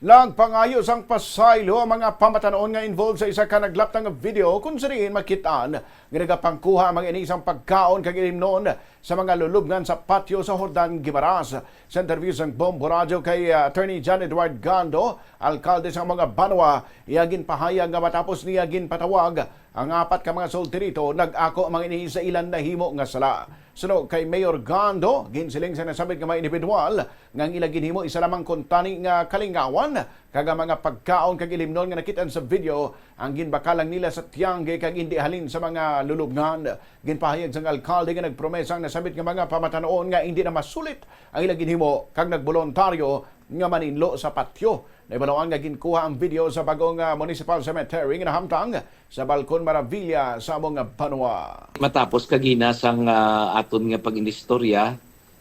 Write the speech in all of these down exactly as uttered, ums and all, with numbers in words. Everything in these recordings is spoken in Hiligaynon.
Nagpangayo sang pasaylo ang mga pamatanon nga involved sa isa ka naglaptang nga video, kung sa diin makitaan nga nagapangkuha ang mga ini sang pagkaon kag ilimnon sa mga lulubngan sa patio sa Jordan, Guimaras. Sa interview sang Bombo Radyo kay, ah, Attorney John Edward Gando, alkalde sang mga banwa, iya ginpahayag nga matapos niya ginpatawag ang apat ka mga sulti dito, nag-ako ang mga ini sa ilang nahimo nga sala. Suno kay Mayor Gando, ginsiling sa nasambit nga mga individual nga ang ila ginhimo isa lamang kuntani nga kalingawan, kag ang mga pagkaon kag ilimnon nga nakit-an sa video ang ginbakal lang nila sa tiyangge kag indi halin sa mga lulubngan. Ginpahayag sang alkalde nga nagpromesa ang nasambit nga mga pamatanon nga indi na masulit ang ila ginhimo kag nagboluntaryo nga maninlo sa patyo. Nahibaluan nga ginkuha ang video sa bagong, ah, municipal cemetery nga nahamtang sa Balcon Maravilla sa among banwa. Matapos kagina sang, ah, aton nga pag-inistorya,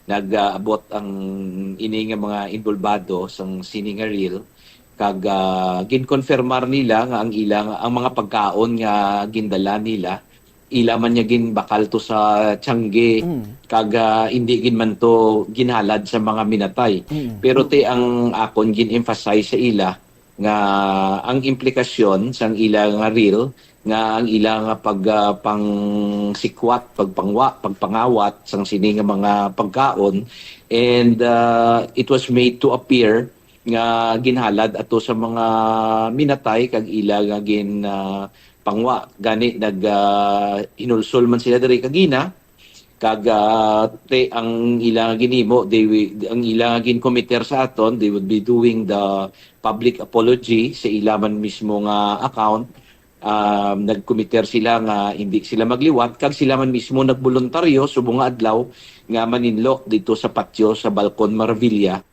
nag-aabot ang ini nga mga involbado sang sini nga reel, kag, ah, ginkonfirmar nila nga ang ilang, ang mga pagkaon nga gindala nila, ila man niya ginbakal to sa tiyangge, Mm. kag, ah, indi gid man to ginhalad sa mga minatay. Mm. Pero ti ang akon gin-emphasize sa ila nga ang implikasyon sang ila nga reel nga ang ila nga pag, ah, pangsikwat, pagpangwa, pagpangawat sang sini nga mga pagkaon, and, ah, it was made to appear nga ginhalad ato sa mga minatay kag ila nga gin, ah, pangwa. Gani nag, ah, hinulsol man sila diri kagina, kag, ah, te, ang ila nga ginhimo, they wi-, ang ila nga ginkomiter sa aton, they would be doing the public apology sa ila man mismo nga account. Um, nagkomiter sila nga hindi sila magliwat, kag sila man mismo nagboluntaryo subong nga adlaw nga maninlo dito sa patyo sa Balcon Maravilla.